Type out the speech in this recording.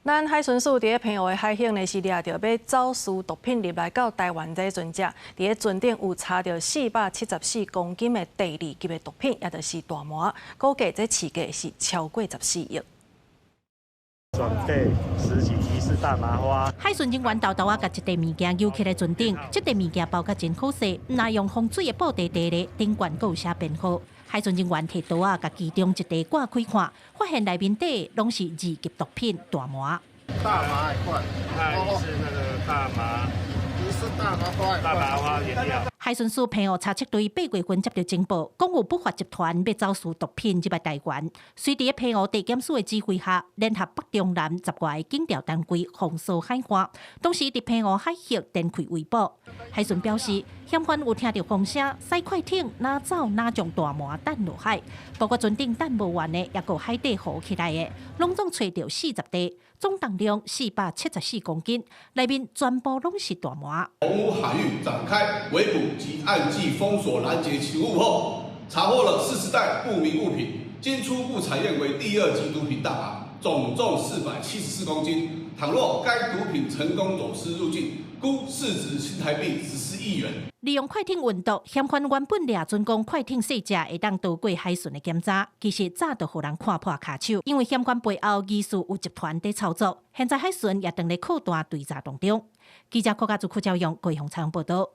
咱海巡署佇咧澎湖的海域呢，是掠著欲走私毒品入來到台灣的船隻，佇咧船頂有查著474公斤的第二級的毒品，也就是大麻，估計這市價是超過14億。準備十幾疑似大麻花。海巡人員沓沓仔共一塊物件揪起來船頂，這塊物件包甲真好勢，毋但用防水的布袋袋咧，頂懸閣有寫編號。海巡人員提刀仔，共其中一塊割開看，發現內面底攏是二級毒品大麻。大麻一塊，那是那個大麻，疑似大麻花，大麻花原料。海巡署澎湖查緝隊8月份接到情報，講有不法集團欲走私毒品入來台灣，隨佇澎湖地檢署的指揮下，聯合北中南十外個警調單位封鎖海岸。當時佇澎湖海域展開圍捕。海巡表示，嫌犯有聽著風聲，駛快艇哪走哪將大麻擲落海，包括船頂擲無完的，抑閣海底浮起來的，攏總揣著40塊，總重量474公斤，內面全部攏是大麻。澎湖海域展開圍捕及岸際封鎖攔截勤務後，查獲了40袋不明物品，經初步查驗為第二級毒品大麻，總重474公斤。倘若該毒品成功走私入境，估市值新台幣14億元。利用快艇運毒，嫌犯原本掠準講快艇細隻會當逃過海巡的檢查，其實早就予人看破跤手。因為嫌犯背後疑似有集團佇操作，現在海巡也正咧擴大追查當中。記者郭家祖、柯教勇、高雄採訪報道。